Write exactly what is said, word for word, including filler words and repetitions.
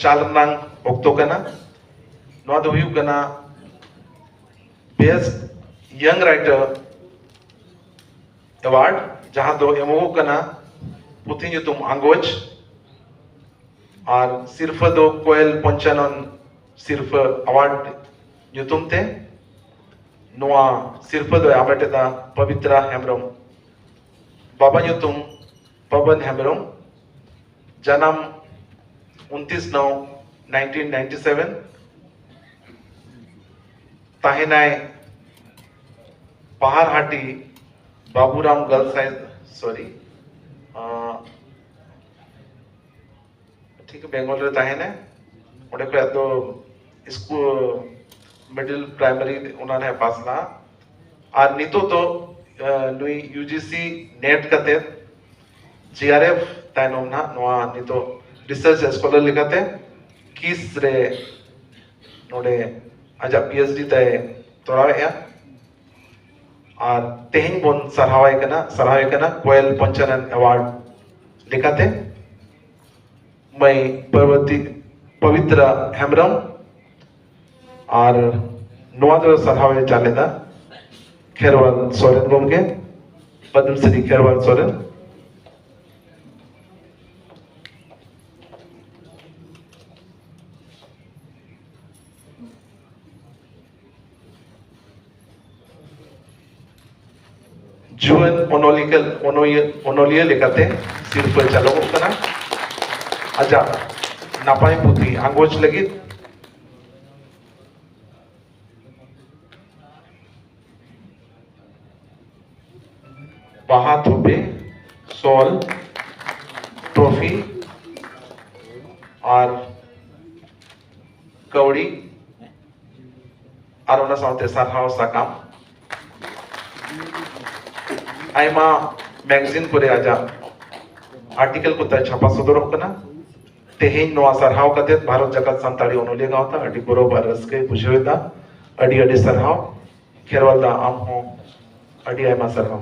ᱪᱟᱞ ᱨᱮᱱᱟᱝ ᱚᱠᱛᱚ ᱠᱟᱱᱟ᱾ ᱱᱚᱣᱟ ᱫᱚ ᱦᱩᱭᱩᱜ ᱠᱟᱱᱟ Best Young Writer Award, ᱡᱟᱦᱟᱸ ᱫᱚ ᱮᱢᱚᱜᱚᱜ ᱠᱟᱱᱟ ᱯᱩᱛᱷᱤ ᱧᱩᱛᱩᱢ ᱟᱸᱜᱚᱪ, ᱟᱨ ᱥᱤᱨᱯᱷᱟᱹ ᱫᱚ ᱠᱳᱭᱮᱞ ᱯᱚᱧᱪᱟᱱᱚᱱ ᱥᱤᱨᱯᱷᱟᱹ ᱟᱣᱟᱨᱰ ᱧᱩᱛᱩᱢ ᱛᱮ᱾ ᱱᱚᱣᱟ ᱥᱤᱨᱯᱷᱟᱹ ᱫᱚᱭ ᱟᱢᱮᱴ ᱮᱫᱟ ᱯᱚᱵᱤᱛᱨᱟ ᱦᱮᱢᱵᱨᱚᱢ, ᱵᱟᱵᱟ ᱧᱩᱛᱩᱢ ᱯᱚᱵᱚᱱ ᱦᱮᱢᱵᱨᱚᱢ, ᱡᱟᱱᱟᱢ ᱩᱱᱛᱤᱥ ᱱᱚ nineteen ninety seven, ᱛᱟᱦᱮᱱᱟᱭ ᱯᱟᱦᱟᱨᱦᱟᱴᱤ ᱵᱟᱵᱩᱨᱟᱢ ᱜᱟᱨᱞᱥ ᱦᱟᱭ, ᱥᱚᱨᱤ, ᱴᱷᱤᱠ ᱵᱮᱝᱜᱚᱞ ᱨᱮ ᱛᱟᱦᱮᱱᱟᱭ᱾ ᱚᱸᱰᱮ ᱠᱷᱚᱱ ᱫᱚ ᱥᱠᱩᱞ, ᱢᱤᱰᱤᱞ ᱯᱨᱟᱭᱢᱟᱨᱤ ᱚᱱᱟ ᱨᱮ ᱯᱟᱥ ᱞᱟᱜᱼᱟ᱾ ᱟᱨ ᱱᱤᱛᱚᱜ ᱫᱚ ᱱᱩᱭ ᱭᱩ ᱡᱤ ᱥᱤ ᱱᱮᱴ ᱠᱟᱛᱮ ᱡᱤ ᱟᱨ ᱮᱯᱷ ᱛᱟᱭᱱᱚᱢ ᱱᱟᱦᱟᱜ ᱱᱚᱣᱟ ᱱᱤᱛᱚᱜ ᱨᱤᱥᱟᱨᱪ ᱥᱠᱚᱞᱟᱨ ᱞᱮᱠᱟᱛᱮ ᱠᱤᱥ ᱨᱮ ᱱᱚᱰᱮ ᱟᱡᱟᱜ ᱯᱤ ᱮᱭᱤᱪ ᱰᱤ ᱛᱟᱭ ᱛᱚᱨᱟᱣᱮᱫᱼᱟ᱾ ᱟᱨ ᱛᱮᱦᱮᱧ ᱵᱚᱱ ᱥᱟᱨᱦᱟᱣᱟᱭ ᱠᱟᱱᱟ, ᱥᱟᱨᱦᱟᱣᱮ ᱠᱟᱱᱟ ᱠᱳᱭᱮᱞ ᱯᱚᱧᱪᱟᱱᱚᱱ ᱮᱣᱟᱨᱰ ᱞᱮᱠᱟᱛᱮ ᱢᱟᱹᱭ ᱯᱟᱨᱵᱚᱛᱤ ᱯᱚᱵᱤᱛᱨᱟ ᱦᱮᱢᱵᱨᱚᱢ᱾ ᱟᱨ ᱱᱚᱣᱟ ᱫᱚ ᱥᱟᱨᱦᱟᱣᱮ ᱪᱟᱞ ᱮᱫᱟ ᱠᱷᱮᱨᱣᱟᱞ ᱥᱚᱨᱮᱱ ᱜᱚᱢᱠᱮ, ᱯᱚᱫᱢᱥᱨᱤ ᱠᱷᱮᱨᱣᱟᱞ ᱥᱚᱨᱮᱱ᱾ ᱡᱩᱣᱟᱹᱱ ᱚᱱᱚᱞᱤᱠᱟᱹ ᱚᱱᱚᱞᱤᱭᱟᱹ ᱚᱱᱚᱞᱤᱭᱟᱹ ᱞᱮᱠᱟᱛᱮ ᱥᱤᱨᱯᱟᱹ ᱪᱟᱞᱚᱢᱚᱜ ᱠᱟᱱᱟ ᱟᱡᱟᱜ ᱱᱟᱯᱟᱭ ᱯᱩᱛᱷᱤ ᱟᱸᱜᱚᱪ ᱞᱟᱹᱜᱤᱫ᱾ ᱵᱟᱦᱟ ᱛᱷᱩᱯᱮ, ᱥᱚᱞ, ᱴᱨᱚᱯᱷᱤ ᱟᱨ ᱠᱟᱹᱣᱰᱤ ᱟᱨ ᱚᱱᱟ ᱥᱟᱶᱛᱮ ᱥᱟᱨᱦᱟᱣ ᱥᱟᱠᱟᱢ᱾ ᱟᱭᱢᱟ ᱢᱮᱜᱟᱡᱤᱱ ᱠᱚᱨᱮ ᱟᱡᱟᱜ ᱟᱨᱴᱤᱠᱮᱞ ᱠᱚ ᱛᱟᱭ ᱪᱷᱟᱯᱟ ᱥᱚᱫᱚᱨᱚᱜ ᱠᱟᱱᱟ᱾ ᱛᱮᱦᱮᱧ ᱱᱚᱣᱟ ᱥᱟᱨᱦᱟᱣ ᱠᱟᱛᱮ ᱵᱷᱟᱨᱚᱛ ᱡᱟᱠᱟᱛ ᱥᱟᱱᱛᱟᱲᱤ ᱚᱱᱚᱞᱤᱭᱟᱹ ᱜᱟᱶᱛᱟ ᱟᱹᱰᱤ ᱜᱚᱨᱚᱵᱽ ᱟᱨ ᱨᱟᱹᱥᱠᱟᱹᱭ ᱵᱩᱡᱷᱟᱹᱣ ᱮᱫᱟ᱾ ᱟᱹᱰᱤ ᱟᱹᱰᱤ ᱥᱟᱨᱦᱟᱣ ᱠᱷᱮᱨᱣᱟᱞ ᱫᱟ, ᱟᱢ ᱦᱚᱸ ᱟᱹᱰᱤ ᱟᱭᱢᱟ ᱥᱟᱨᱦᱟᱣ᱾